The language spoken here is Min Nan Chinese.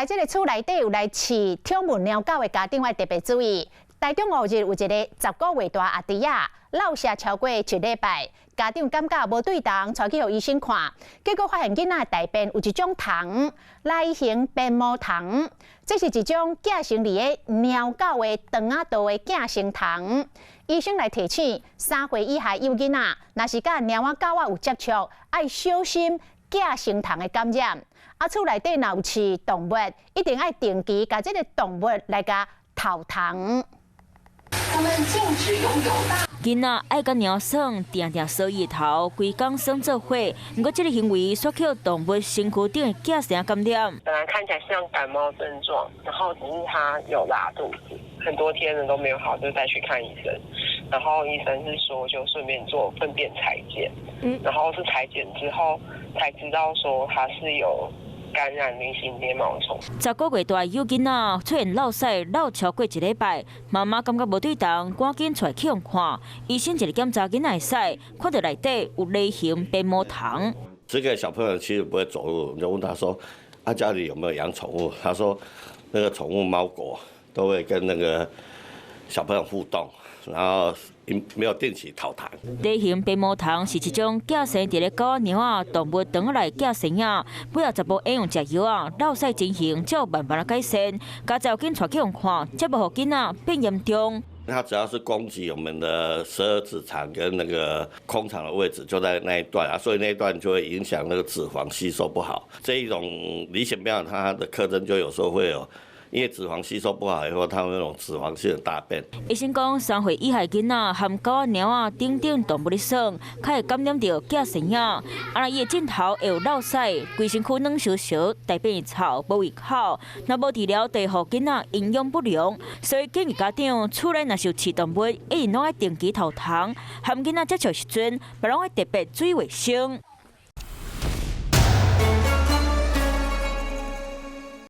來這个厝內底有來飼寵物貓狗的家長愛特別注意。台中五日有一个10個月大阿弟仔，落瀉超過一禮拜，家長感覺無對頭，帶去予醫生看，結果發現囡仔大便有一種蟲，梨形鞭毛蟲，這是一種寄生佇咧貓狗的腸仔道的寄生蟲。醫生來提醒，3歲以下幼囡仔，若是佮貓仔狗仔有接觸，愛小心寄生蟲的感染。啊，厝內底若有飼動物，一定愛定期共這个動物來共頭蟲。他們禁止擁有大。囡仔愛佮貓耍，定定踅伊頭，規工耍做伙。毋過這个行為煞予動物身軀頂的寄生感染。本來看起來像感冒症狀，然後只是他有拉肚子，很多天了都沒有好，就帶去看醫生。然後醫生是說就順便做糞便採檢，然後是採檢之後才知道說他是有感染梨形鞭毛蟲。10個月大幼囡仔出現落屎落超過一禮拜，媽媽感覺無對頭，趕緊帶去予看。醫生一个檢查囡仔的屎，看著內底有梨形鞭毛蟲。這個小朋友其實不會走路，就問他說：啊，家裡有沒有養寵物？他說：那個寵物貓狗都會跟那個小朋友互動，然後沒有定期淘汰。梨形鞭毛蟲是一種寄生佇咧狗仔、貓仔動物腸內寄生仔，尾仔十無應用食藥仔，落屎情形才有慢慢仔改善。家長緊帶去予看，才無予囡仔變嚴重。它主要是攻擊我們的十二指腸跟那個空腸的位置，就在那一段啊，所以那一段就會影響那個脂肪吸收不好。這一種梨形鞭毛它的特徵就有時候會有，因為脂肪吸收不好以後，它會有那種脂肪性的大便。醫生講，3歲以下囡仔和狗仔、貓仔等等動物咧耍，較會感染著寄生仔。啊，若伊的症頭會有落屎、規身軀軟燒燒、大便會臭、無胃口，若無治療，就會予囡仔營養不良。所以建議家長厝內若是有飼動物，一定攏愛定期頭蟲，和囡仔接觸時陣，嘛攏愛特別注意衛生。